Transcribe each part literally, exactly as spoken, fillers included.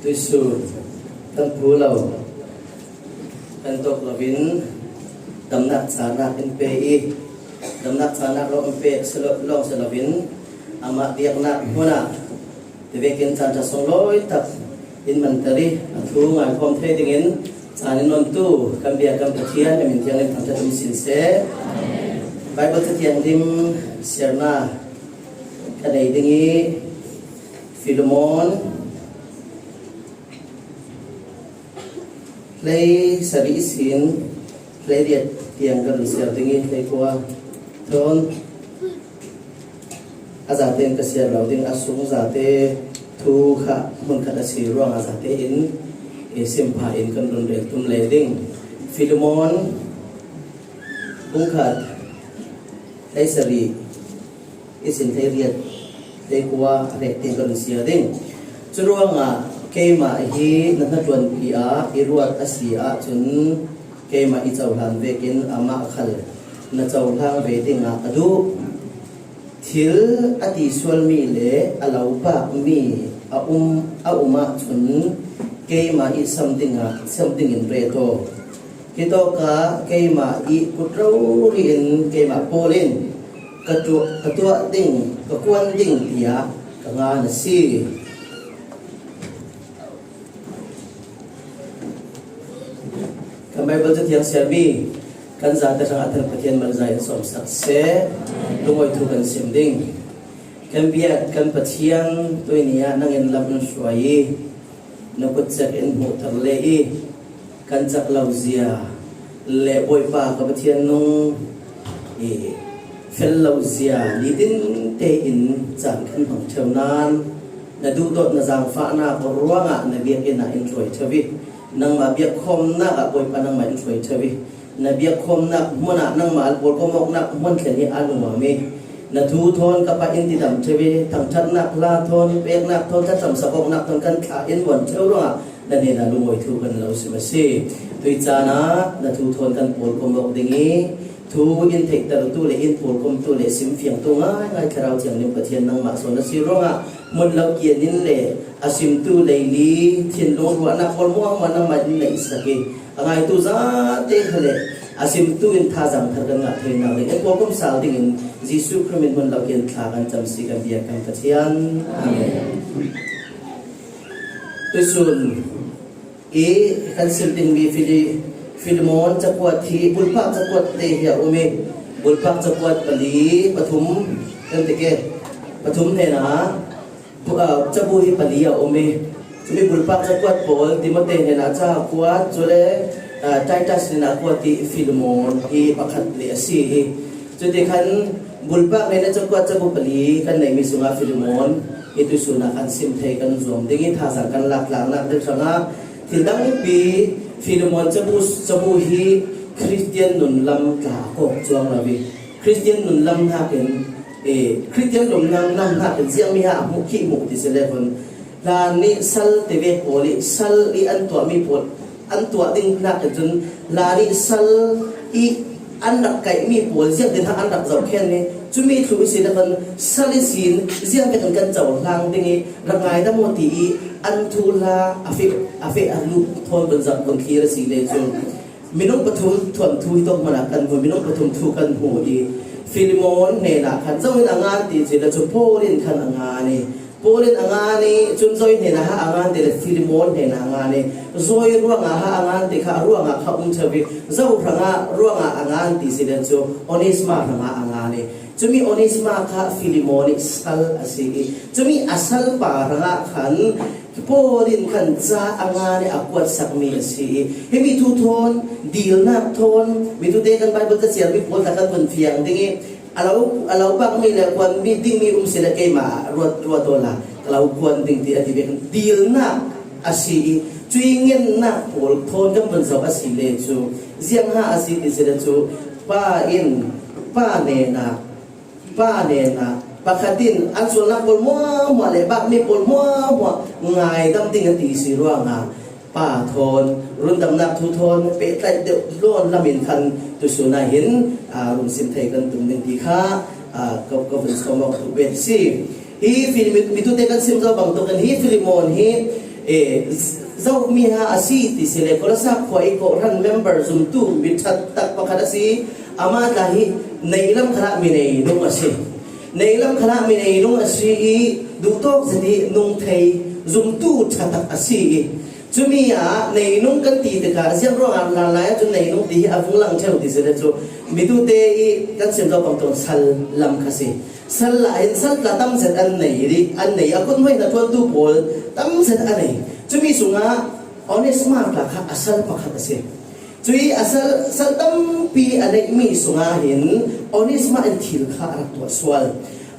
Tuisun kan phu lo, kan tawk loin damnak canak in pe i, damnak canak lo in pe si lo, lo si loin, amah biaknak hmun ah ti vekin caan ṭha sung lawi tak in manter i, a thu ngaikhawm thei dingin caan in ontu kan bia kan Pathian a min thiang in thangṭhat um sin seh. Baibal Cathiang lim siarna ka nei ding i, Filemon hlei sarih ihsin hlei riat tiang ka run siar ding i, hlei kua thawn a zate in ka siar lo ding, a sung zate thu kha hmun khat a si ruangah zate in i simpha in kan run rel tum le ding. Filemon bung khat hlei sarih ihsin hlei riat hlei kua a rek tiang ka run siar ding. Curuangah keimah hi na hnaṭuanpi ah i ruat a si ahcun keimah i cohlan vekin amah khal na cohlang ve dingah ka duh. Thil a ti sualmi le a lo pakmi a um, a um ahcun keimah i sam dingah, sam dingin ret aw. Hitawkah keimah i kut rori in keimah pawl in ka tuah, ka tuah ding, ka kuan ding tiah ka ngan a si. Kan Baibal Cathiang siarmi kan zate hrangah thang Pathian malzai in sawmsak seh. Lungawi thu kan sim ding. Kan biak kan Pathian, tuini ah nangin lam in hruai i, na kut cek in hmuhter le i, kan cak lo zia le Bawipa ka Pathian nung i fel lo zia nitin tein caan kan hmang ṭheu nan, na duhdawtna zaangfahnak ruangah na biakinn ah in hruai ṭheu i, nangmah biakkhawmnak ah Bawipa nangmah in hruai ṭheu i, na biakkhawmnak hmun ah nangmah pawlkom awknak hmun thlen hi a nuam i, na thu thawn ka pah in tidam ṭheu i, thangṭhatnak hla thawn, peknak thawn, thlacamsak awknak thawn kan thlah in muan ṭheu ruangah na hnenah lungawi thu kan lo sim a si. Tui caan ah na thu thawn kan pawlkom awk ding i, thu in theihtertu le in pawlkomtu le simfiangtu ngaingai Thlarau Thianghlim Pathian nangmah sawn a si ruangah hmun lo kian in le a simtu leili thinlung ruahnak pawl hmuahhmuah nangmah in neihsak i, a ngaitu zate kha le a simtu in thazaang thar kan ngah theinak ding in pawlkom sal dingin Jesuh Khrih min hmun lo kian thla kan cam si kan biak kan Pathian. Amen. Tuisun i kan sim dingmi Fili-, Filemon cakuat hi bulpak cakuat te hi a um i, bulpak cakuat pali, pathum kan ti ke, pathum hnenah bu-, ah, cabu hi pali a um i, cumi bulpak cakuat pawl Timote hnenah cakuat, cule, ah, Titus hnenah kuat i Filemon hi pakhat le a si i. Cuti khan bulpak hnenah cakuat cabu pali kan neihmi sungah Filemon hi tuisun ah kan sim thei kan zuam ding i, thazaang kan lak tlaknak ding hrangah thil dangpi Filemon cabu, cabu hi Khristian nunlam tla a kawk cuang lo i, Khristian nunlam hnakin, eh, Khristian nunlam, lam hnakin ziangmi ha a hmuh khi hmuh ti si le hun, hla nih sal ti ve pawl i, sal i an tuahmi pawl, an tuah ding hnakin cun hla nih sal i an rak kaihmi pawl ziangtin hna an rak zoh khen i, cumi thluh i si le hun sal i sin ziangtin kan cohlang ding i rak ngaidam aw ti i an thuhla a feh, a feh a luh thawn kan zak kan thlir a si le cun, minung pathum thuanthu hi tawk hmanh ah kan hmu, minung pathum thu kan hmu i, Filemon hnenah khan zo in a ngan ti si le cu Paul in khan a ngan i, Paul in a ngan i, cun zo in hnenah ha a ngan ti le Filemon hnenah a ngan i, zo i ruangah ha a ngan ti kha ruangah kha um ṭheu i, zo hrangah ruangah a ngan ti si le cu Onesma hrangah a ngan i, cumi Onesma kha Filemon i sal a si i, cumi a salpa hrangah khan Paul in khan ca a ngan i a kuatsakmi a si i, himi thu thawn, dilnak thawn, mitute kan Baibal ka siarmi pawl kha kan vun fiang ding i, a lo, a lo bakmi le kuanmi dingmi um si le keimah ruat, ruat awla ka lo kuan ding ti a ti ve khan dilnak a si i, cui ngennak pawl thawn kan vun zoh a si le cu, ziangha a si ti si le cu, pa in, pa hnenah, pa hnenah pakhat in an sualnak pawl hmuahhmuah le bakmi pawl hmuahhmuah ngaidam ding a ti si ruangah pa thawn, rundamnak thu thawn pehtlaih deuh lawn lamin khan tuisun ah hin, aa, run sim thei kan tum ding ti kha, aa, ka, ka vun sawm awk tuk ve si. Hi Fili-, mitute kan sim zo bang tuk in hi Filemon hi E, Zomi ha a si ti si le, Kolasa khua i kawhhran member zumtu mi ṭha tak pakhat a si. Ama tla hi neilam khalah mi neinung a si. Neilam khalah mi neinung a si i, duhtawk zet i nung thei zumtu ṭha tak a si i. Cumi ah neinung kan ti tikah, ziang ruangah hlan lai ahcun neinung ti hi a vung lang ṭheu ti si le cu, mitute i kan sim zo pang tung sal lam kha si. Sal lah hin sal tla tam zet an nei rih, an nei, a kut hmai hna ṭuantu pawl tam zet a nei. Cumi sungah Onesma tla kha a sal pakhat a si. Cui a sal, sal tampi a neihmi sungah hin Onesma in thil kha a rak tuah sual.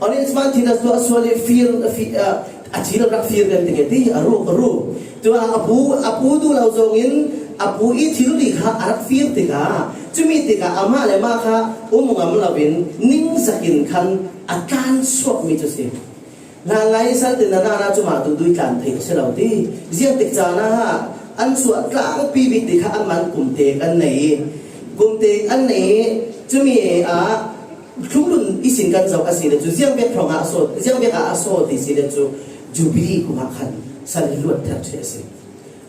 Onesma in thil a tuah sual i fir, a fi-, a, a thil a rak fir kan ti ke ti, a ru, a ru. Tua a pu, a pu duh lo zongin a pu i thil ri kha a rak fir tikah, cumi tikah amah le mah kha um ngam loin ningzak in khan a tlan suakmi cu si. Hlanlai sal tin na nana cu mah tu dui tlan theih a si lo ti. Ziangtik caan ah an suah tlangpi bik ti kha anmah kumte kan nei. Kumte an nei. Cumi ah thlunglun ihsin kan zoh a si le cu, ziangvek hrawng ah a sawt, ziangvek ah a sawt ti si le cu, Jubilee kum ah khan sal luat thar ṭheh a si.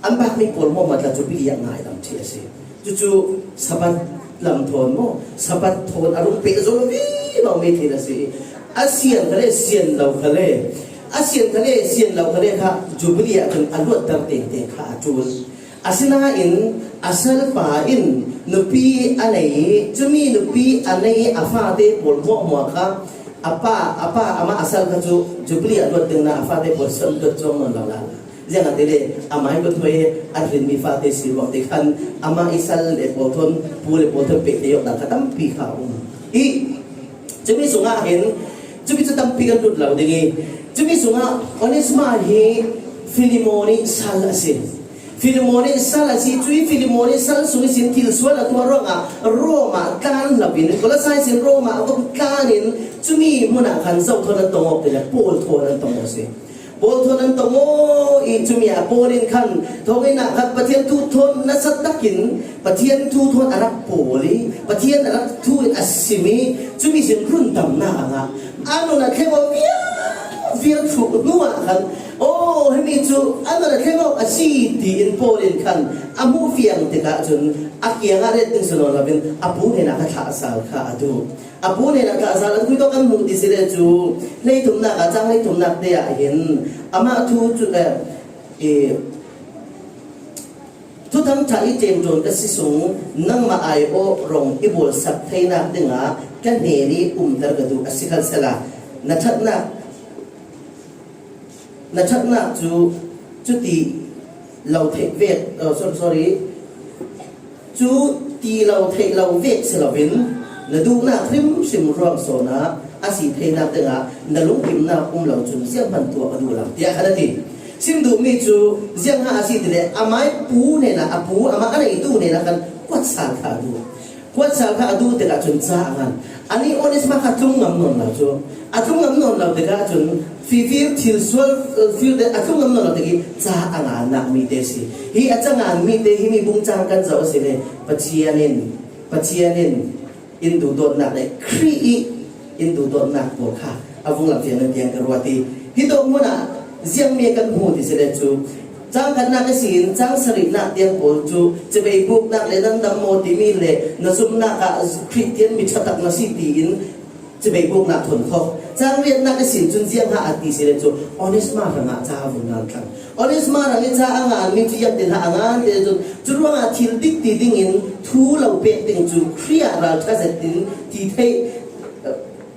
An bakmi pawl hmuahhmuah tla Jubilee ah ngailam ṭheh a si. Cucu Sabbath lam thawn maw, Sabbath thawn a rung peh zo lo vivo mi thil a si. A sian kha le, sian lo kha le, a sian kha le, sian lo kha le kha Jubilee ah cun a luatter tengteng kha a ṭul. Asinain a salpa in nupi a nei i, cumi nupi a nei a fate pawl hmuahhmuah kha a pa, a pa amah a sal kha cu Jubilee a luat ding nain a fate pawl sal luat cuang nawn lo la. Ziangahtile amah i kut hmai a rinmi fate si ruang te khan amah i sal le pawl thawn, pu le pawl thawn peh te awk dang kha tampi kha a um. I, cumi sungah hin, cumi cu tampi kan lut lo ding i, cumi sungah Onesma hi Filemon i sal a si. Filemon i sal a si, cui Filemon i sal sung ihsin thil sual a tuah ruangah Rom ah tlan lo in, Kolosai sin Rom ah a vok tlan in, cumi hmun ah khan zo thawn an tong awk ti le, Paul thawn an tong awk si. Paul thawn an tong aw i, cumi ah Paul in khan thawngin ah khan Pathian thu thawn nasa takin Pathian thu thawn a rak pawl i, Pathian a rak thu in a sim i, cumi sin rundamnak a ngah. A nun a thleng aw viar, viar thuk hnu ah khan, aw, himi cu a nun a thleng aw a si, tiin Paul in khan a hmuh fiang tikah cun a kiangah ret ding si nawn loin a pu hnenah kha thlah a sal kha a duh. A pu hnenah thlah a sal an khui tawk kan hmuh ti si le cu, hleithumnak ah, cang hleithumnak te ah hin amah thu cu, eh, i, thuthang ṭha i ṭemṭawn ka si sung, nangmah aiawh rong i bawlsak theinak dingah ka hnen i umter ka duh a si khan sehla, na ṭhatnak, na ṭhatnak cu cu ti lo theih vek, oh, sorry, sorry, cu ti lo theih lo vek si loin na duhnak hrimhrim ruang sawn ah a si theinak dingah na lunghimnak um lo cun zianghman tuah ka duh lo, tiah khan a ti. Sim duhmi cu ziangha a si ti le, amai pu hnenah, a pu, amah a neitu hnenah khan kuat sal kha a duh. Kuat sal kha a duh tikah cun ca a ngan. Anih Onesma kha a tlung ngam nawn lo cu. A tlung ngam nawn lo tikah cun fifir thil sual, eh, fir te a tlung ngam nawn lo tik i ca a ngannak mi te si. Hi a ca ngan mi te hi mi bungcang kan zoh a si le Pathian in, Pathian in in duhdawtnak le Khrih i in duhdawtnak pawl kha a vung lam fiang nan tiang ka ruat i, hi tawk hmun ah ziangmi kan hmu ti si le cu, cang khatnak ihsin cang sarihnak tiang pawl cu cibeibuknak le nan dam maw timi le na zumhnak ah Khristian mi ṭha tak na si tiin cibeibuknak thon khawh. Cang riatnak ihsin cun ziangha a ti si le cu, Onesma hrangah ca a vun ngan thlang. Onesma hrang i ca a nganmi cu ziangtin ha a ngan te cu, cu ruangah thil dik ti dingin thu lo pek ding cu Khrih ah ralṭha zet in ti theih,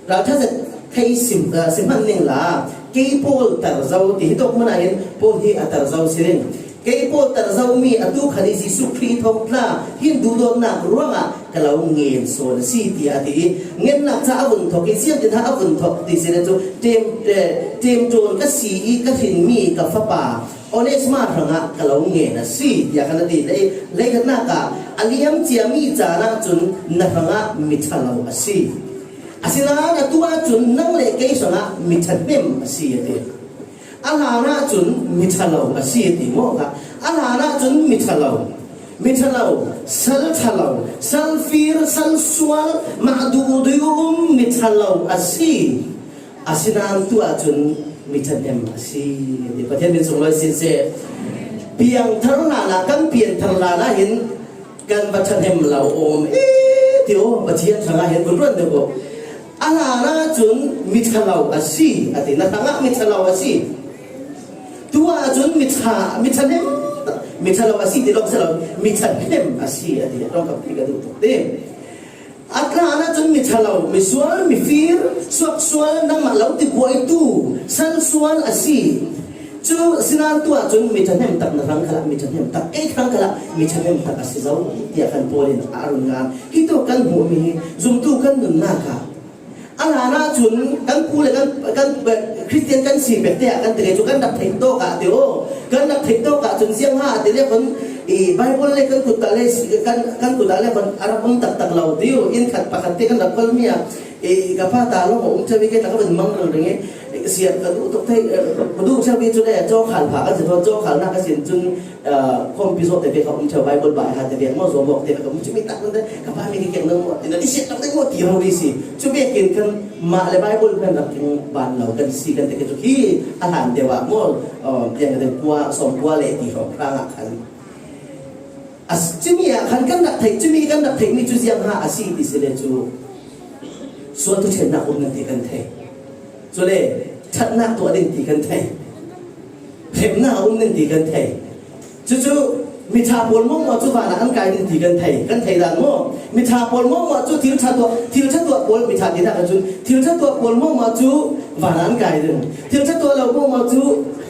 ralṭha zet thei sim, ah, si hmanh ning la, kei Paul tar zo ti hi tawk hmun ah hin Paul hi a tar zo si ning. Kei Paul tar zomi atu khan i Jesuh Khrih thawngtla hin duhdawtnak ruangah ka lo ngen sawn a si, tiah a ti i, ngennak ca a vun thawk i, ziangtin ha a vun thawk ti si le cu, ṭem, eh, ṭemṭawn ka si i ka hrinmi ka fapa Onesma hrangah ka lo ngen a si, tiah khan a ti. Lei, leikhatnak ah a liam ciami caan ahcun na hrangah mi ṭha lo a si. Asinain atu ahcun nang le kei hrangah mi ṭha hnem a si, a ti. A hlan ahcun mi ṭha lo a si, a ti maw kha? A hlan ahcun mi ṭha lo, mi ṭha lo, sal ṭha lo, sal fir, sal sual, mah duhduh um mi ṭha lo a si. Asinain tu ahcun Mi ṭhahnem a si. Pathian min sung lo i sin seh. Piangthar hlanah, kan piangthar hlanah hin kan va ṭhahnem lo awm e ti aw, Pathian ṭhangah hin vun ruat deuh aw. A hlanah cun mi ṭha lo a si, a ti. Na hrangah mi ṭha lo a si. Tu ahcun mi ṭha, mi ṭhahnem, mi ṭha lo a si ti lawng si lo, mi ṭhahnem a si, a ti. Ṭawngkam ti ka duh tuk ti. A hlanah cun mi ṭha lo, misual, mifir, suaksual, nangmah lo ti buaitu, salsual a si. Cu sinain tu ahcun mi ṭhahnem tak na hrang khalah mi ṭhahnem tak, ei hrang khalah mi ṭhahnem tak a si zo, tiah kan Paul in a run ngan. Hi tu kan hmuhmi hi zumtu kan nunnak ah a hlanah cun kan pu le kan, kan, Khristian kan si pek te ah kan ti le cu kan rak theih tawk ah ti aw. Kan rak theih tawk ah cun ziangha ti le khun i Baibal le kan kut ah le kan, kan kut ah le khun a rak um taktak lo ti aw. Inn khat pakhat te kan rak kolmi ah i ka pa ta lawng a um ṭheu i ke ta ka van mang ringring i siat ka duh tuk thei, ka duh ṭheu i cu le cawkhal pha kan si thaw, cawkhal nak ka sin cun, aa, khawmpi zawh te ve ka um ṭheu, Baibal bai ha te ve maw, zuamawk te ve ka um cu mi tak te ka pa mi ke keng nang maw ti na ti siat tak te maw ti ho ri si. Cu vekin kan mah le Baibal kan rak keng ban lo kan si kan ti ke cu hi a hlan deuh ah maw, aa, tiang ka te kua, sawm kua le ti hrawng hrang ah khan. A si, cumi ah khan kan rak theih, cumi kan rak theihmi cu ziangha a si ti si le cu sual tu ṭhennak um nan ti kan thei. Cule ṭhatnak tuah ding ti kan thei. Hremnak a um nan ti kan thei. Cucu miṭha pawl maw maw cu vanah an kai ding ti kan thei. Kan thei dan maw? Miṭha pawl maw maw cu thil ṭha tuah, thil ṭha tuah pawl miṭha tinak ahcun thil ṭha tuah pawl maw maw cu vanah an kai ding. Thil ṭha tuah lo maw maw cu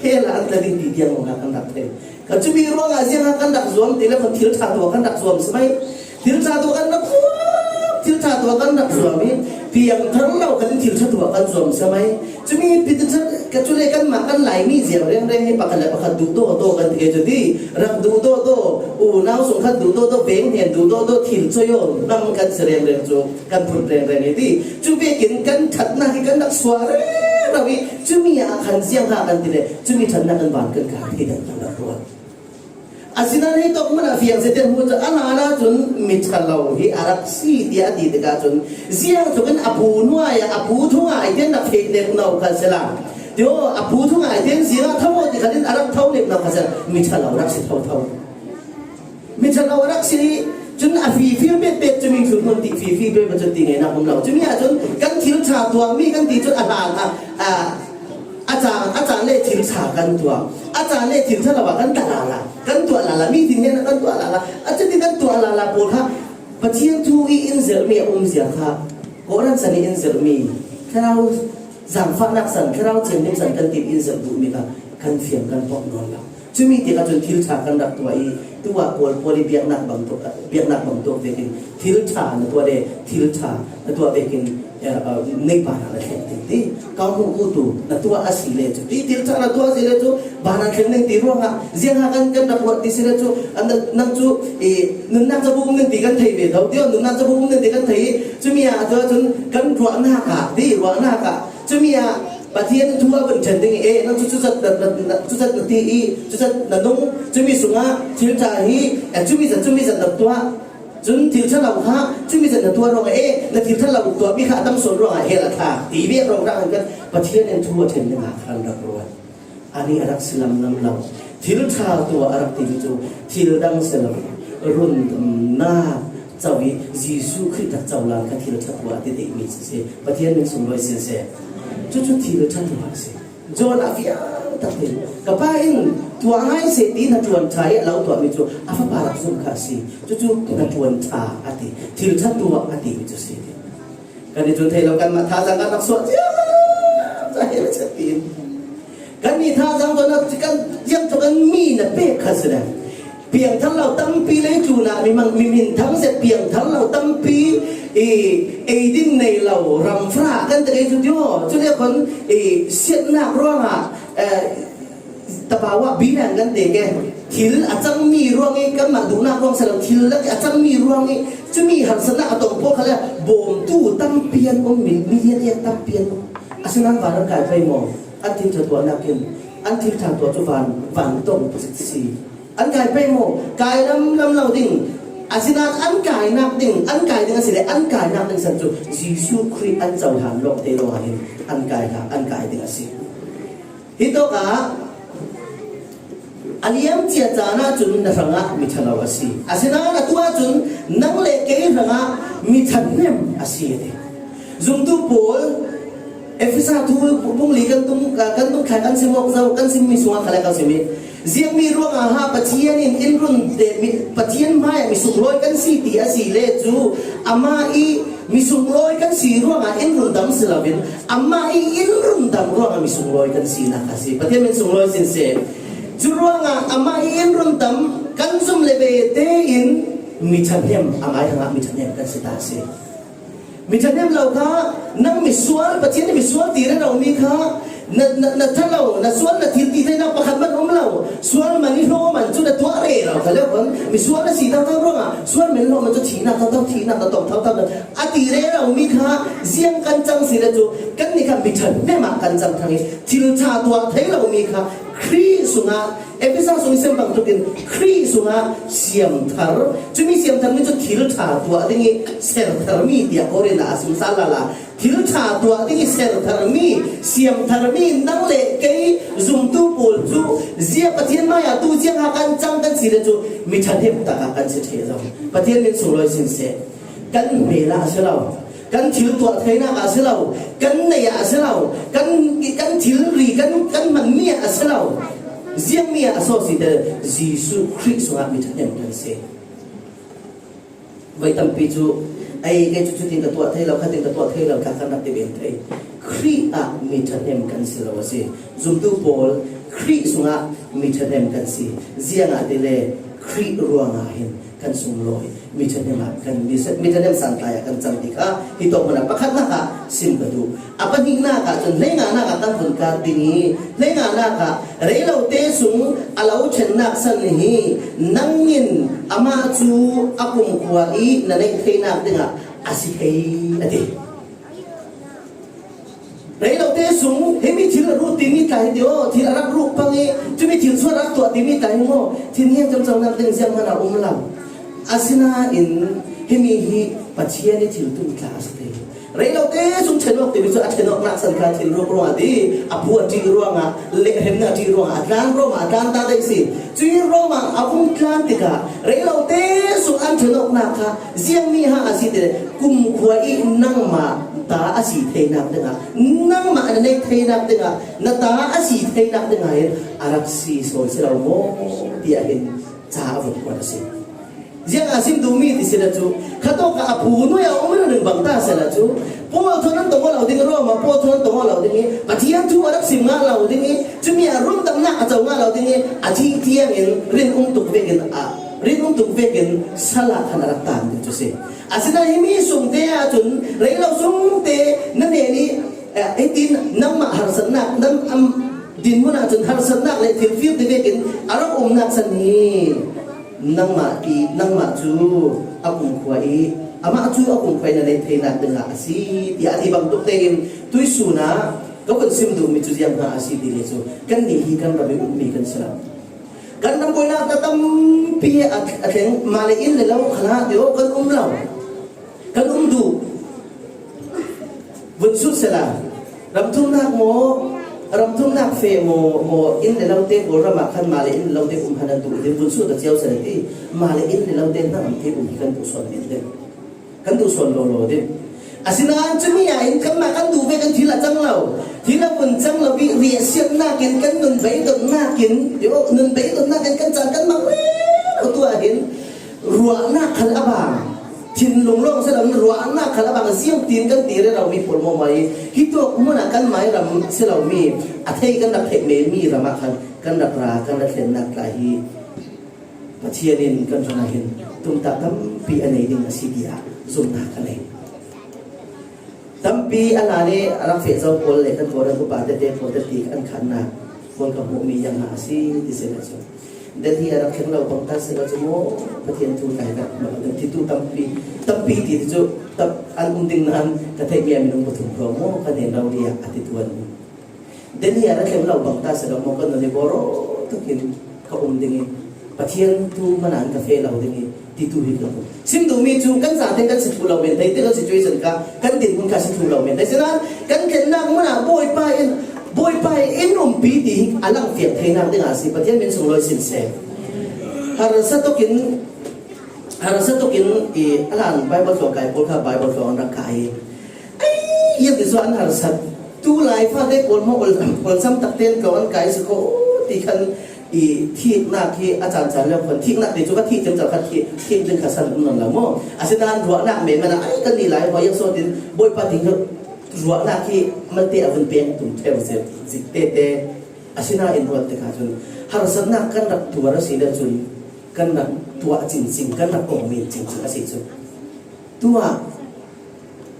hell ah an tla ding ti tiang maw kan rak thei. Ka cumi ruangah ziangah kan rak zuam ti le, kan thil ṭha tuah kan rak zuam si mai. Thil ṭha tuah kan rak zuam, thil ṭha tuah kan rak zuam i piangthar lo kan thil ṭha tuah kan zuam si mai. Cumi pi ṭha, ka cu le kanmah kan Laimi ziang rengreng hi pakhat le pakhat duh dawh dawh kan ti cu ti. Rak duh dawh dawh, unau sung khat duh dawh dawh, veng hnen duh dawh dawh, thil cuai aw hnam kan si rengreng cu kan phun rengreng i ti. Cu vekin kan ṭhatnak hi kan rak suah rero i cumi ah khan ziangha kan ti le, cumi ṭhatnak kan van kan kai thei deuh kan rak ruat. Asinain hei tawk hmanh ah fiang seh tiah hmuh cu a hlan ahcun mi ṭha lo hi a rak si tiah a ti tikah cun ziang tluk in a pu hnuai ah a pu thungai tiah rak feh deuh no kha sila. Tio a pu thungai tiah ziang ah tho ti khan in a rak tho deuh no kha sila. Mi ṭha lo rak si thotho. Mi ṭha lo a rak si cun a fifir bet bet cu mi thlu hmun ti fifir bet bet cu ti ngeinak um lo. Cumi ahcun kan thil ṭha tuahmi kan ti cu a hlan ah, a, a caan, a caan le thil ṭha kan tuah. A caan le thil ṭha lo ah kan tuah lala. Kan tuah lala. Mi thin hnen ah kan tuah lala. A cuti kan tuah lala pawl kha Pathian thu i in zirhmi a um zia kha kawhhran san i in zirhmi thlarau zaangfahnak san, thlarau thianghlim san kan ti in zirh duhmi kha kan fiang kan pawh nawn lo. Cumi tikah cun thil ṭha kan rak tuah i, tu ah Kawl pawl i biaknak bang tuk, biaknak bang tuk vekin thil ṭha na tuah le thil ṭha na tuah vekin, eh, eh, neipa hna na thleng ding ti. Ka hmuh hmuh tu na tuah a si le cu ti, thil ṭha na tuah a si le cu, bana thleng ding ti ruangah, ziangha kan, kan rak ruat ti si le cu, an, nang cu, eh, nunnak cabu um ding ti kan thei ve tho, ti nunnak cabu um ding ti kan thei i, cumi ah, tu ah cun kan ruahnak ah, ti ruahnak ah, cumi ah, Pathian thu a vun ṭhen ding i, eh, nang cu cucat na, na, na, cucat na ti i, cucat na nung, cumi sungah thil ṭha hi, eh, cumi zat, cumi zat na tuah. Cun thil ṭha lo kha, cumi zat na tuah ruangah, eh, na thil ṭha lo tuahmi kha a tam sawn ruangah hell a thlak. Ti ve rong rang kan Pathian in thu a ṭhen ding ah khan rak ruat. Ani a rak si lamlam lo. Thil ṭha tuah a rak timi cu thil dang si lo. Rundamnak co i Jesuh Khrih tak cohlan kha thil ṭha tuah a ti dihmi cu si. Pathian min sunglawi sin seh. Cucu thil ṭha tuah a si. John a fiang tak tein, ka pa in tuah ngai seh ti hnaṭuan ṭha i a lo tuahmi cu a fapa rak zumh kha a si. Cucu hnaṭuan ṭha a ti. Thil ṭha tuah a timi cu si. Kan i cun thei lo, kanmah thazaang kan rak suah ciamco he na chet tiin. Kannih thazaang tuan kan ciamco kan mi na pek kha si le. Piangthar lo tampi lei tlunah mi mang, mi minthang zet piangthar lo tampi i eidin nei lo ram fra kan ti cu tio. Cule khon i siatnak ruangah, eh, Tapawa bilang kan ti ke, thil a cangmi ruang i kanmah duhnak ruang si lo, thil lak i a cangmi ruang i cumi harsatnak a tong pawl kha le bawmtu tampi an um, mi, mi lian i tampi an um. Asinain van an kai pei maw? An thil ṭha tuahnak in an thil ṭha tuah cu van, van tong si. An kai pei maw? Kai lamlam lo ding. Asinain an kainak ding, an kai ding a si le an kainak ding san cu Jesuh Khrih an cohlan lawngte lawng ah hin an kai hna, an kai ding a si. Hitawkah a liam cia caan ahcun na hrangah mi ṭhalo a si. Asinain atu ahcun nang le kei hrangah mi ṭhahnem a si a ti. Zumtu pawl, Efesa thu bung li kan tung, kan tung thlai kan sim awk zo, kan simmi sungah khalai kan simmi. Ziangmi ruangah ha Pathian in in run te, mi, Pathian hmaiah mi sunglawi kan si ti a si le cu, amah i mi sunglawi kan si ruangah in run dam si loin, amah i in run dam ruangah mi sunglawi kan sinak a si. Pathian min sunglawi sin seh. Cu ruangah amah i in run dam kan zum le ve tein mi ṭhahnem, amah i hrangah mi ṭhahnem kan si ta a si. Mi ṭhahnem lo kha, nang misual, Pathian nih misual ti rero mi kha, na, na, na ṭha lo, na sual na thil ti theinak pakhat hmanh um lo. Sual man i hlawh man cu na tuah rero kha le khan, misual na si thotho ruangah, sual man i hlawh man cu thihnak thotho, thihnak na tong thotho, a ti rero mi kha, ziang kan cang si le cu, kannih kha mi ṭhahnem ah kan cang thang i, thil ṭha tuah thei lo mi kha, Khrih sungah, Efesa sung i sim bangtuk in Khrih sungah siamthar. Cumi siamtharmi cu thil ṭha tuah ding i sertharmi tiah Korin ah a sim sal lala. Thil ṭha tuah ding i sertharmi, siamtharmi nang le kei zumtu pawl cu zia Pathian hmaiah tu ziang ha kan cang kan si le cu mi ṭhahnem takah kan si ṭheh zo. Pathian min sunglawi sin seh. Kan hmel ah a si lo, kan thil tuah theinak ah a si lo, kan neih ah a si lo, kan, kan thilri, kan, kan hmanmi ah a si lo. Ziangmi ah a si sawh si te, Jesuh Khrih sungah mi ṭhahnem kan si. Voi tampi cu, ei, kei cu cutin ka tuah thei lo, khatin ka tuah thei lo, tla kan rak ti ve thei. Khrih ah mi ṭhahnem kan si lo a si. Zumtu pawl, Khrih sungah mi ṭhahnem kan si. Ziangahtile Khrih ruangah hin kan sunglawi, mi ṭhahnem ah kan, mi, mi ṭhahnem santlai ah kan cang ti kha, hi tawk hmun ah pakhatnak ah sim ka duh. A pahnihnak ah cun hleinganak ah kan vun kat ding i, hleinganak ah, rei lote sung a lo ṭhennak san hi, nang in amah cu a kumkhua i na neih theinak dingah a si thei, a ti. Rei lote sung, himi thil a ruh timi tla hi ti aw, thil a rak ruh pang i, cumi thil cu a rak tuah timi tla hi maw, thil hi a camconak ding zianghman a um lo. Asinain, himi hi Pathian i thil tum tla a si thei. Rei lote sung ṭhen awk timi cu a ṭhen awknak san kha thil ruk ruangah ti, a phu a ṭih ruangah, lehremnak a ṭih ruangah, a tlan ruangah, a tlan ta dei si. Cui ruangah a vung tlan tikah, rei lote sung an ṭhen awknak kha, ziangmi ha a si ti le, kumkhua i nangmah ta a si theinak dingah, nangmah na neih theinak dingah, na ta a si theinak dingah hin a rak si sawn si lo maw? Tiah hin ca a vun kuat a si. Ziang a sim duhmi ti si le cu, khatawk ah a phu nuai a um ringring bang ta si le cu, Paul thawn an tong aw lo ding, Rom ah Paul thawn an tong aw lo ding i, Pathian thu a rak sim ngah lo ding i, cumi a rundamnak a co ngah lo ding i, a thih tiang in rin um tuk vekin a, rin um tuk vekin sal ah khan a rak tan ding cu si. Asinain himi sungte ahcun rei lo sungte na hnen i, eh, hitin nangmah harsatnak, nan am dinhmun ahcun harsatnak le thilfir ti vekin a rak umnak san hi nangmah ti, nangmah cu a kumkhua i, amah cu a kumkhua i na neih theinak dingah a si, tiah a ti bangtuk tein tuihsun ah ka vun sim duhmi cu ziang hnga a si ti le cu kannih hi kan ram i ummi kan si lo. Kan ram buainak hna tampi a, a thleng, mah le inn le lo khalah ti aw kan um lo. Kan um duh. Vun sut sehla. Ramthumnak maw, ramthumnak feh maw, maw, inn le lote Kawlram ah khan mah le inn le lote um hna duh ding, vun sut a cio sehla ti, mah le inn le lote hna ram te um hi kan duh sawn men ding. Kan duh sawn lawlaw ding. Asinain cumi ah in kanmah kan duh ve kan thil a cang lo. Thil a vun cang lo i riahsiatnak in kan nun beidonnak in, nun beidonnak in kan caan kan mang rero tu ah hin ruahnak khal a bang. Thinlung lawng si lo, ruahnak khal a bang. Ziang tin kan ti rero mi pawl maw maw i, hi tawk hmun ah kanmah i ram si lo mi, a thei kan rak theih men mi ram ah khan kan rak ra, kan rak thlennak tla hi Pathian in kan hrangah hin tumtah tampi a nei ding a si tiah zumhnak a nei. Tampi a hlan i a rak feh zo pawl le kan Kawlram upa tete pawl tete an khannak pawl ka hmuhmi ziang a si ti si le cu. Delhi a rak thleng lo bang ta si le cu maw, Pathian thu kai dah, titu tampi, tampi ti cu tam, an um ding nain ka theihmi ah minung pathum kho maw, ka hnen lo dih ah a ti tuan. Delhi ah na thleng lo bang ta si lo maw, kan nun i boraw takin ka um ding i Pathian thu hmanh ah ka feh lo ding i titu hi ka um. Sim duhmi cu kan zate kan si thluh lo men thei, ti kan situation kha, kan dinhmun kha si thluh lo men thei. Sinain kan thlennak hmun ah Bawipa in Bawipa in umpi ti hi a langfiang theinak dingah a si. Pathian min sung lawi sin seh. Harsa tokin, harsa tokin i a lan Bible tawh kai pawl kha Bible tawh an rak kai. Ei, hiam ti saw an harsat. Tulai fate pawl maw ol, olsam takte an tawh an kai si ko ti khan i thiknak hi a caan caan leng khan thiknak ti cu ka thik ciamco kha thik, thik ding kha san um nawn lo maw? Asinain ruahnak men mana ai kan ni lai hawi a sawtin Bawipa ding ruahnak hi malte a vun peng tum theu zik, zik tete. Asinain ruat tikah cun harsatnak kan rak tuar a si le cun kan rak tuah cincin, kan rak kong min cincin a si cu. Tuah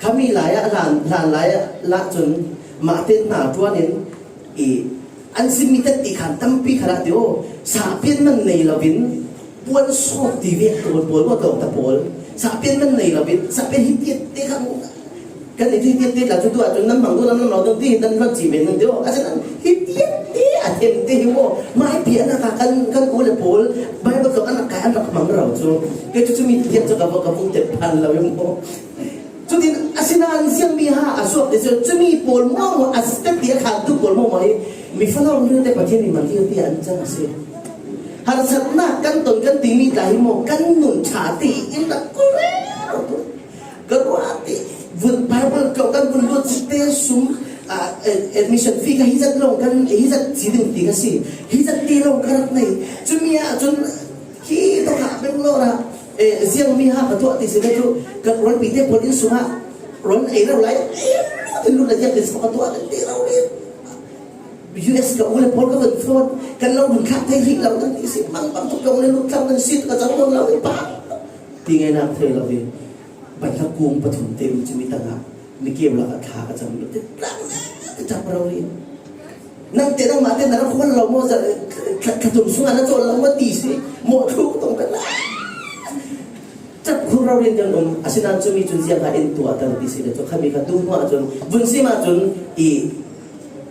khami lai ah hlan, hlan lai ah lah cun mahte hna ṭuan in i an simmi tetti khan tampi khalah ti aw, sahpian man nei loin puan sawt ti vek tawl pawl maw, tlawngta pawl sahpian man nei loin sahpian hi tiat te khan kan i ti tiat te tla cu tuah cun nan hmang duh lam lam lo ding ti nan hlat cih men nan ti aw. A cun hi tiat te a them te hi maw, mai piaknak ah kan, kan u le pawl Bible tlawng an rak kai an rak hmang ro cu kei cu cumi tiat cu ka, ka vung tep phan lo i maw. Cutin asinain ziangmi ha a suak ti cu cumi pawl maw, a step ti a khantu pawl maw, maw hi mi falawng vialte Pathian mi man vialte an cang a si. Harsatnak kan ton kan timi tla hi maw, kan nun ṭha ti in rak kul rero tu. Ka ruah ti vun Bible tlawng kan vun lut cite sum, ah, eh, admission fee ka hi zat lawng kan, hi zat ci ding ti ka si. Hi zat ti lawng ka rak nei. Cumi ah cun hi tawkah Bangalore ah, eh, ziangmi ha ka tuah ti si le cu ka rualpi te pawl inn sungah rual ei lo lai. Ei, lut in lut la ziang ti si ka tuah kan ti lo ding. U S ka u le pawl ka van phone kan lo run thlak thei rih lo kan ti si. Mang bang tuk lo le lut tlang kan si ka cang lo lo i pa. Ti ngei nak thei lo i. Banhla kung pathum te um cumi tangah mi keu lakah thla ka cam lo. Ti tlang ti tap ro rih. Nang te nang mah te na rak hual lo maw, za, thla, thla tum sungah na cawl lo maw ti si. Mawh thlu tong kan la. Cat khur rau rian kan um, asinain cumi cun ziangha in tuahter ti si le cu khami kha tu hnuah cun vun sim ahcun i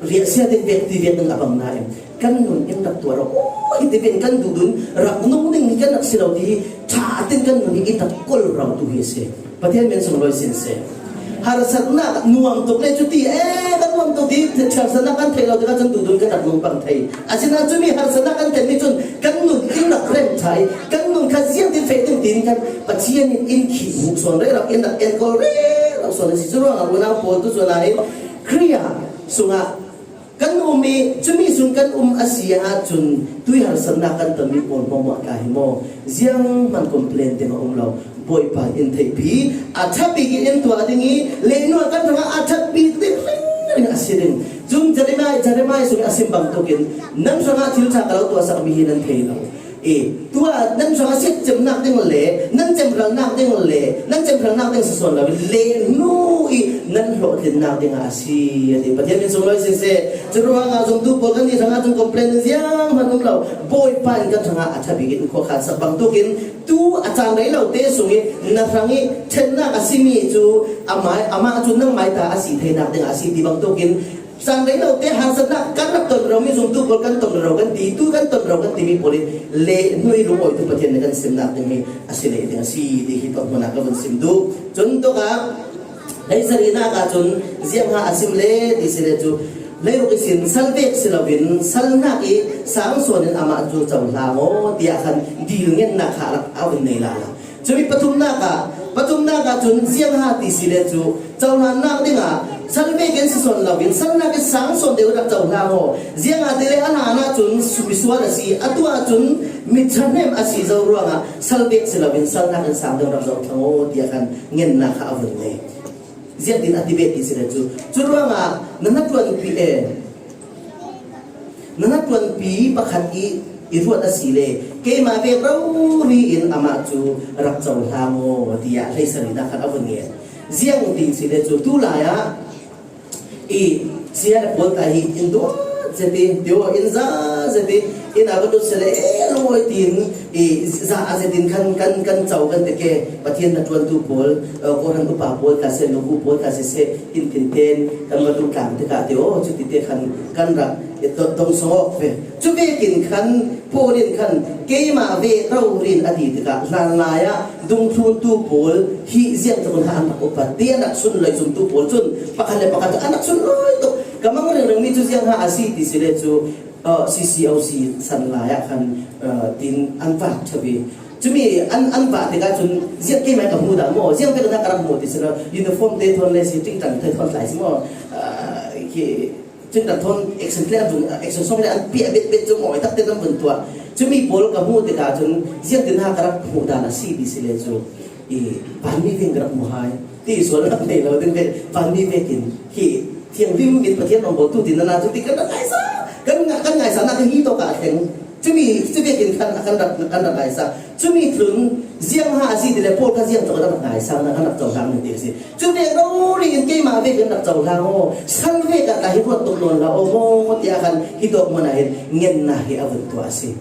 riahsia te vek ti vek in a bang nain kan nun in rak tuah rau. Oh, hi ti vek in kan duhdun rak nung ding hi kan rak si lo ti hi ṭha tin kan nun hi in rak kol rau tu hi a si. Pathian min sung lawi sin seh. Harsatnak nuam tuk le cu ti, eh, kan nuam tuk ti, harsatnak kan theih lo tikah cun duhdun kan rak nung pang thei. Asinain cumi harsatnak kan tenhmi cun kan nun in rak rem ṭha i, kan nun kha ziangtin feh ding tiin kan Pathian in in khih hmuh sawn rero, in rak enkawl rero sawn a si. Cu ruangah unau pawl tu cu nain Khrih sungah kan um i, cumi sung kan um a si ahcun tui harsatnak kan tonmi pawl hmuahhmuah tla hi maw, zianghman complain ding a um lo. Bawipa in theihpi a ṭha bik in in tuah ding i, leihnuai kan hrangah a ṭha bik ding ringring a si ding. Cun Jeremiah, Jeremiah sung a sim bangtuk in, nan hrangah thil ṭha ka lo tuahsakmi hi nan thei lo. I, tuah nan hrangah siatcemnak ding le nan cemhralnak ding le nan cemhralnak ding si sawn lo in, lehnu i nan hlawhtlinnak dingah a si, a ti. Pathian min sung lawi sin seh. Curuangah zumtu pawl kan nih hrangah cun complain zianghman um lo. Bawipa in kan hrangah a ṭha bik in khuakhansak bangtuk in, tu a caan rei lo te sung i na hrang i ṭhennak a simi cu amah, amah cu nangmah ta a si theinak dingah a si ti bangtuk in, caan rei lo te harsatnak kan rak ton rero mi zumtu pawl kan ton rero kan ti, tu kan ton rero kan timi pawl in lehnu i lungawitu Pathian nih kan simnak ding hi a si lei ding a si ti hi pawl hmanh ah ka vun sim duh. Cun tawkah hleisarihnak ah cun ziangha a sim le ti si le cu, leiruk ihsin sal vek si loin sal hnak i sang sawn in amah cu cohlang aw tiah khan dil ngennak kha a rak a vun nei lala. Cumi pathumnak ah, pathumnak ah cun ziangha ti si le cu cohlannak dingah sal vekin si sawn loin salnak i sang sawn deuh rak cohlang aw. Ziangahtile a hlan ahcun misual a si, atu ahcun mi ṭhahnem a si zo ruangah sal vek si loin salnak in sang deuh rak zoh thlang aw tiah khan ngennak kha a vun nei. Ziangtin a ti ve ti si le cu, cu ruangah na hnaṭuanpi, eh, na hnaṭuanpi pakhat i, i ruat a si le keimah vek rori in amah cu rak cohlang aw tiah hleisarihnak khan a vun ngen. Ziang ti si le cu, tu lai ah i sia le pawl ta hi in duat zet i, tio in za zet i, in a va lut si le, eh, lungawi tiin, i, za a zetin khan kan, kan co kan ti ke, Pathian hnaṭuantu pawl, eh, kawhhran upa pawl ta seh, nubu pawl ta seh, seh, in tin ten kan va duh tlang tikah ti aw, cuti te khan kan rak i to-, tong sawng awk ve. Cu vekin khan Paul in khan keimah ve rori in a ti tikah hlanlai ah dungthluntu pawl hi ziangtluk in kha an rak upat ti, an rak sunlawizumtu pawl cun pakhat le pakhat an rak sunlawi tuk. Ka mang ringring mi cu ziang ha a si ti si le cu, uh, C C O C san lai ah khan, uh, tin an vak ṭha ve. Cumi an, an vak tikah cun ziang keimah ka hmu dah maw? Ziang bek na ka rak hmu ti si lo, uniform te thawn le si, ṭingṭang te thawn tlai si maw? Uh, khi ṭingṭang thawn action plan, action song le an piah bet bet cu mawi tak te nan vun tuah. Cumi pawl ka hmu tikah cun ziang tin ha ka rak hmu dan a si ti si le cu, i, vanmi veng ka rak hmu hai ti sual rak nei lo ding ve, vanmi vekin khi thianghlim in Pathian rawngbawltu tin nan cu ti kan rak ngaisa, kan, kan ngaisa nak hi tawk ah a thleng. Cumi, cu vekin khan a kan rak, kan rak ngaisa. Cumi tlun ziang ha a si ti le pawl kha ziang tawk a rak ngaisa, na kan rak cohlang ti a si. Cu vek rori in keimah vekin rak cohlang aw, sal vek ah ka hi ruat tuk nawn la aw maw tiah khan hi tawk hmun ah hin ngennak hi a vun tuah a si.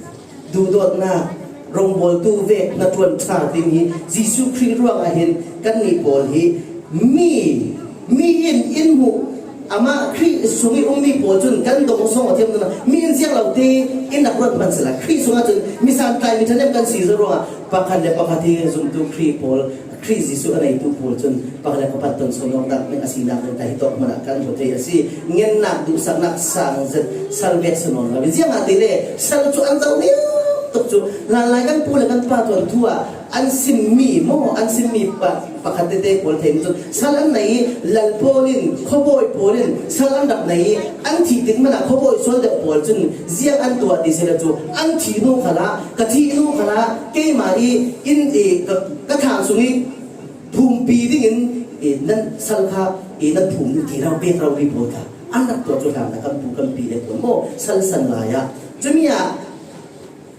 Duhdawtnak, rawngbawltu vek hnaṭuan ṭha ding hi Jesuh Khrih ruangah hin kannih pawl hi mi, mi in in hmuh, amah Khrih sung i ummi pawl cun kan dong sawng a thiam ding mi in ziang lo te in rak ruat hman sila. Khrih sungah cun mi santlai mi ṭhahnem kan si zo ruangah pakhat le pakhat hi zumtu Khrih pawl, Khrih Jesuh a neitu pawl cun pakhat le pakhat ton sawm awknak ding a sinak ding ta hi tawk hmanh ah kan hmu thei a si. Ngennak, duhsaknak sang zet sal vek si nawn lo. Ziangahtile sal cu an zoh liau tuk cu, hlanlai kan pu le kan pa tuan thu ah an simmi maw, an simmi pa, pakhat tete pawl theimi cun sal an nei i, lal pawl in, khuabawi pawl in sal an rak nei i, an thih tik hmanh ah khuabawi sual deuh pawl cun ziang an tuah ti si le cu, an thih hnu khalah, ka thih hnu khalah, keimah i inn i ka, ka thang sung i phumpi dingin, i, nan sal kha, i, nan phum ding ti rau pek rau ri pawl kha an rak tuah cu hlan kan pu kan pi le pawl maw, sal san lai ah. Cumi ah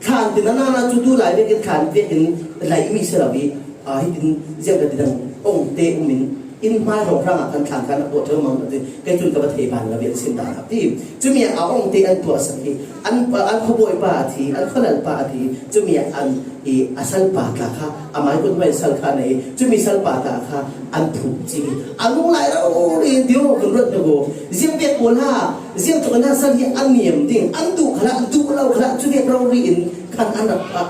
thlan tin a nana cu tu lai vekin thlan vekin laihmi si lo i, aa, hitin ziang ka ti dang ong te um in, inn hmai hrawnghrang ah kan thlan kha na tuah ṭheu mang ti, kei cun ka va thei ban lo i an sim dan a ti. Cumi ah a ong te an tuah sak i, an, an khuabawi pa a thi, an khualal pa a thi, cumi ah an i a salpa tla kha, amai kut hmai sal kha nei, cumi salpa tla kha an phuh cih. A nung lai rori in tio kan ruat tuk u. Ziang pek pawl ha, ziang tuk na sal hi an niam ding, an duh khalah, duh lo khalah, cu vek rori in khan an rak, ah,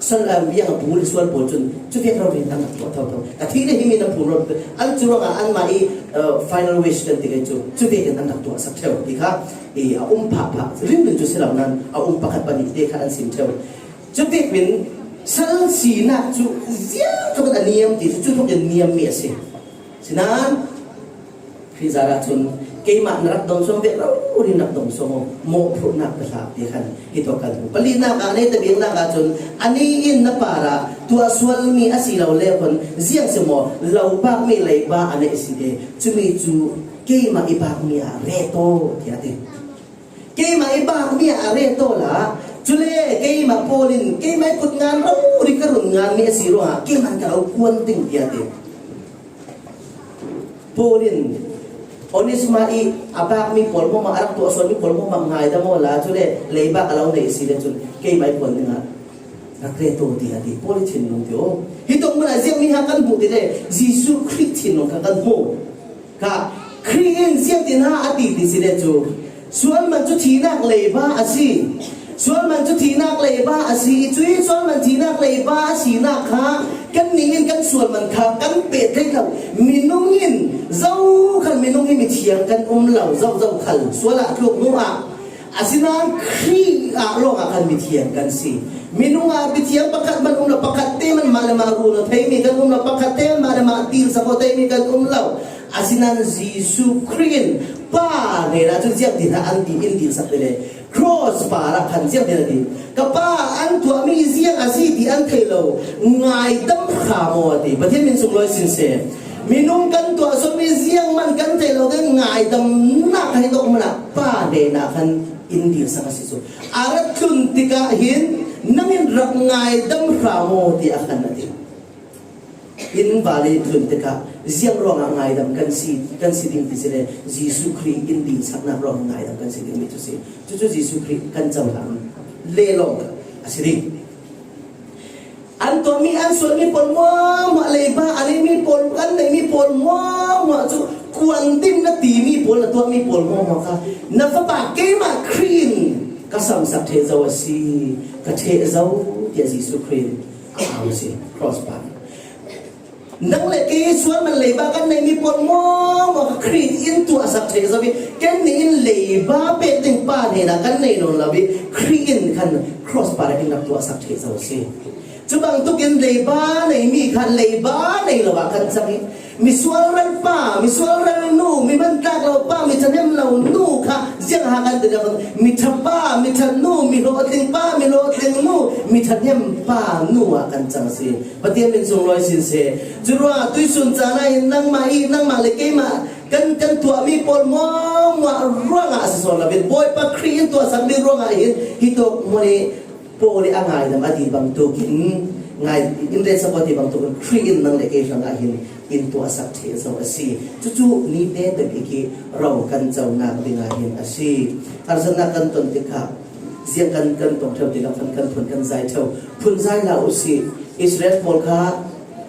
sal, ah, biang a bu le sual pawl cun cu vek rori in an rak tuah thotho. Ka thih le himi nan phum rori an cu ruangah anmah i, uh, final wish kan ti kai cu, cu vek in an rak tuah sak ṭheu ti kha, i, a um phah phah, rim rim cu si lo nan, a um pakhat pahnih te kha an sim ṭheu. Cu vekin sal sinak cu ziangtluk in a niam ti cu, cu tluk in niammi a si. Sinain Khrihzar ah cun keimah na rak dong suam ve rori in rak dong suam aw, mawhphurhnak ka hlah ti khan hi tawk kan hmu. Palinak ah a neita biaknak ah cun a ni in na parah tuah sualmi a si lo le hun ziang si maw, lo bakmi leiba a neih si te. Cumi cu keimah i bakmi ah ret aw, tiah a ti. Keimah i bakmi ah a ret aw la, cule keimah pawl in keimah i kut ngan rori ka run nganmi a si ruangah keimah in ka lo kuan ding, tiah a ti. Paul in Onesima i a bakmi pawl hmuahhmuah, a rak tuah sualmi pawl hmuahhmuah ngaidam aw la, cule leibak a lo neih si le cun keimah i kuan dingah rak ret aw, tiah a ti. Paul i thinlung ti aw. Hi tawk hmun ah ziangmi ha kan hmuh ti le Jesuh Khrih thinlung kha kan hmu. Kha, Khrih in ziangtin ha a ti ti si le cu, sual man cu thihnak leiba a si. Sual man cu thihnak leiba a si. Cui sual man thihnak leiba a sinak kha kannih in kan sual man kha kan peh thei lo. Minung in zokhal minung hi mithiang kan um lo, zo zokhal sual ah tluk hnu ah. Asinain Khrih ah lawngah khan mithiang kan si. Minung ah mithiang pakhat man um lo, pakhat te man mah le mah run aw theimi kan um lo, pakhat te man mah le mah tilsak aw theimi kan um lo. Asinain Jesuh Khrih in Pa hnenah cun ziangtin ah an ti in dilsak te le cross par ah khan ziangtin a ti. Ka Pa an tuahmi ziang a si ti an thei lo, ngaidam hram aw a ti. Pathian min sunglawi sin seh. Minung kan tuah sualmi ziang man kan thei lo, kan ngaidamnak kha hi tawk hmanh ah Pa hnenah khan in dilsak a si cu. A rat tlun tikah hin nang in rak ngaidam hram aw tiah khan a ti. In vale tlun tikah ziang ruangah ngaidam kan si, kan si ding ti si le Jesuh Khrih in dilsaknak ruangah ngaidam kan si dingmi cu si. Cucu Jesuh Khrih kan cohlang le lawng a si ding. An tuahmi, an sualmi pawl hmuahhmuah, leiba a neimi pawl, an neimi pawl hmuahhmuah cu kuan ding na timi pawl, na tuahmi pawl hmuahhmuah kha na fapa keimah Khrih in ka samsak ṭheh zo a si, ka ṭheh zo, tiah Jesuh Khrih in a au a si, cross pa. Nang le kei sual man leiba kan nei mi pawl maw maw kha Khrih in tuahsak thei zo hi. Ken ni in leiba pek ding pa nei na kan nei nawn lo hi. Khrih in khan cross pa in rak tuahsak thei zo si. Cubang tukin leiba nei mi khan leiba nei lo ah kan cang hi. Misual ral pa, misual ral nu, mi man tlak lo pa, mi thahnem lo nu kha ziang ha kan ti lo. Mi tha pa, mi tha nu, mi hlawhtling pa, mi hlawhtling nu, mi thahnem pa nu ah kan cang si. Pathian min sung lawi sin se. Curuangah tuisun caan ah hin nangmah hi, nangmah le keimah kan kan tuahmi pawl maw maw ruangah a si sawn lo in Bawipa Khrih in tuahsakmi ruangah hin hi tawk hmun hi Paul i a ngaidam a ti bangtukin ngai in retsak a ti bangtukin Khrih in nang le kei hrangah hin in tuahsak thei zo a si. Cucu nite tabik i ro kan conak dingah hin a si. Harsatnak kan ton tikah ziang kan kan tong theu tikah kan kan phun kan zai theu phun zai la u si. Israel pawl kha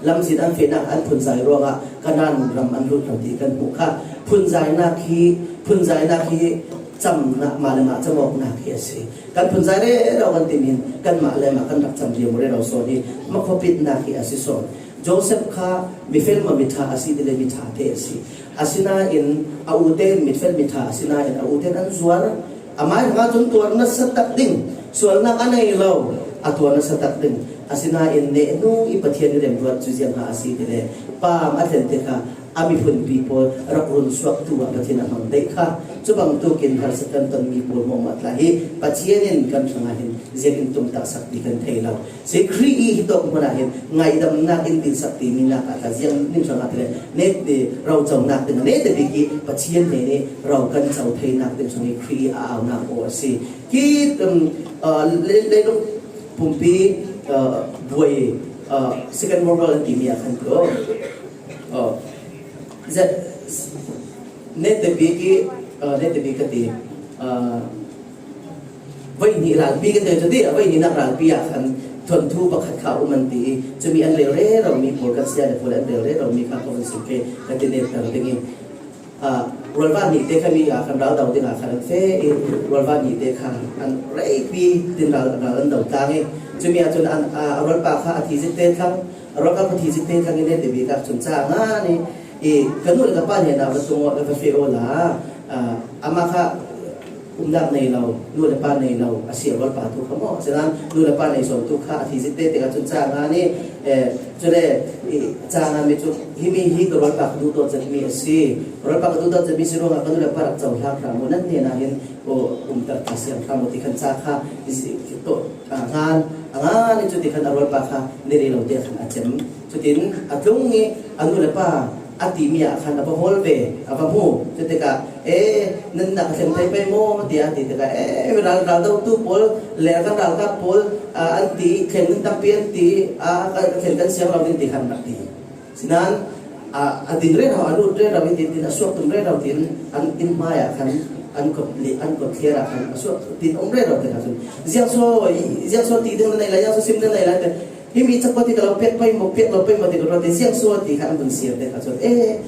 lamzin an fehnak an phunzai ruangah Kanaan ram an lut lo ti kan hmuh kha. Phunzainak hi, phunzainak hi camnak mah le mah camawknak hi a si. Kan phunzai rero kan timin kanmah le mah kan rak cam riam rero sawn hi makhuapitnak hi a si sawn. Joseph kha mifel maw mitha a si ti le mitha te a si. Asinain a ute in mitfel mitha asinain a ute in an zuar. Amai hrangah cun tuar nasa tak ding, sualnak a nei lo, a tuar nasa tak ding. Asinain nehnu i Pathian i remruat cu ziang a si ti le paam a thlen tikah a miphunpi pawl rak run suaktu ah Pathian a hmang daih kha. Cubang tukin harsat kan tonmi pawl hmuahhmuah tla hi Pathian in kan hrangah hin ziangin tumtahsak ti kan thei lo. Si Khrih i hi tawk hmun ah hin ngaidamnak in dinsak timi nak ah tla ziang ning hrangah ti le nete roconak ding a nete bik i Pathian hnen i ro kan co theinak ding hrang i Khrih i a aunak aw a si. Ki, um, uh, le- leilung pumpi, uh, buai, uh, Second World War an timi ah khan ko. Oh. Zet nete bik i, uh, nete bik ka ti. Uh, Voihnih ralpi kan ti cu ti, a voihnihnak ralpi ah khan thuanthu pakhat kha a um an ti i, cumi an rel rero mi pawl kan si a le pawl an rel rero mi kha ko an si ke kan ti nek ter ding i, aa, rualva hnih te kha mi ah khan ral do ding ah khan an feh i, rualva hnih te kha an reipi tin ral, ral an do tlang i, cumi ah cun an, aa, a rualpa kha a thi zik te thlang, a rualpa kha thi zik te thlang i nete bik ah cun ca a ngan i, i ka nu le ka pa hnenah va tung aw, va feh aw la, aa, amah kha umnak nei lo, nu le pa nei lo a si a rualpa tu kha maw? Asinain nu le pa nei sawn tu kha a thi zik te tikah cun ca a ngan i, eh, cule, i, ca a ngan mi cu himi hi ka rualpa ka duhdawt zetmi a si. Rualpa ka duhdawt zetmi si ruangah ka nu le pa rak cohlang hram u, nan hnenah hin, aw, umter ta siang hram u ti khan ca kha i zi- tawh, a ngan, a ngan i cu ti khan a rualpa kha ni rih lo te khan a cem. Cutin a tlung i a nu le pa a timi ah khan a va hawl ve, a va hmu. Cutikah, "E, nan nak a thleng thei pei maw?" tiah a ti tikah, "E, ral, ral dotu pawl, le kan ralkap pawl, aa, an ti, thleng nan takpi an ti, aa, kan thleng kan siang lo ding," ti khan rak ti. Sinan, aa, a ding rero, a lut rero i tin, tin a suak tum rero tin, an inn hmai ah khan an kawt li, an kawt thliar ah khan a suak tin um rero te kha cun, "Ziangsaw, ziangsaw ti ding na nei lai, ziangsaw sim na nei lai," te, "Himi cakua ti ka lo pek pei maw, pek lo pei maw ti ka ruat te, ziangsaw," ti kha an vun siar te kha cun, "E,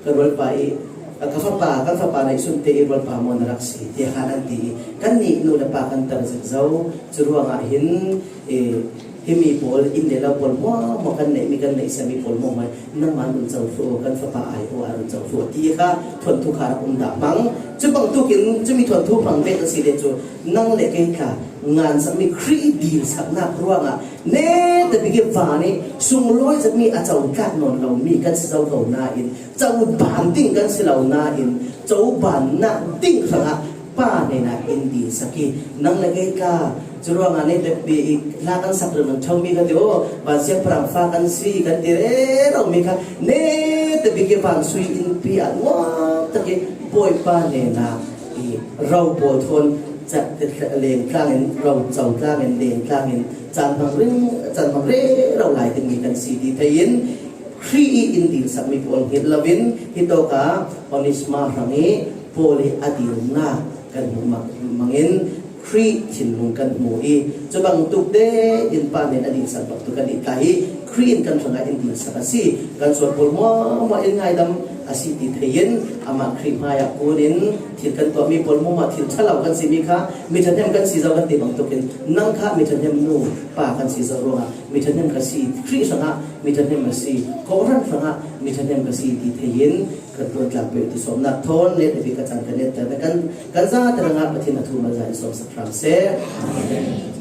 ka rualpa i, ka fapa, kan fapa neihsun te i rualpa maw na rak si?" tiah khan an ti i, kannih nu le pa kan tar zik zo. Curuangah hin, e, himi pawl, inn le lo pawl hmuahhmuah kan neihmi, kan neihsiami pawl hmuahhmuah, "Nangmah run co thluh aw, kan fapa ai aw, a run co thluh aw," ti kha thuanthu kha rak um dah hmang. Cu bangtuk in cumi thuanthu hmang ve ka si le cu, nang le kei tla ngansakmi Khrih i dilsaknak ruangah neta bik i van i sunglawi zetmi a cotlak nawn lomi kan si zo ko nain, coban ding kan si lo nain, cobannak ding hrangah Pa hnenah in dilsak i, nang le kei tla, curuangah neta bik i hla kan sak ringring ṭhaumi kha ti aw, van siangpahrang fa kan si kan ti rero mi kha neta bik i van sui innpi ah nuam tak i Bawipa hnenah i ro pawl thawn cat leng tlangin, ro co tlangin, leng tlangin, caan hmang ring, caan hmang rero lai dingmi kan si ti thei in, Khrih i in dilsakmi pawl hngilh loin, hitawkah Onesima hrang i Paul i a dilnak kan hmuh mang, mangin Khrih thinlung kan hmu i, Cubang tuk te in Pa nen a dingsak bang tuk a ding ta hi. Khrih in kan hrangah in dingsak a si. Kan sual pawl muahmuah in ngaidam a si ti thei in, amah Khrih hmaiah kun in thil kan tuahmi pawl muahmuah thil ṭhalo kan simi kha mi ṭhahnem kan si zo kan ti bang tukin, nang kha mi ṭhahnem nu pa kan si zo ruangah mi ṭhahnem ka si, Khrih hrangah mi ṭhahnem a si, Kawhhran hrangah mi ṭhahnem ka si ti thei in, kan tuan tlak peuh ti sawmnak thawn let a bik a cang kan netter na kan, kan zate hrangah Pathian a thu malzah in sawmsak hram seh. Amen.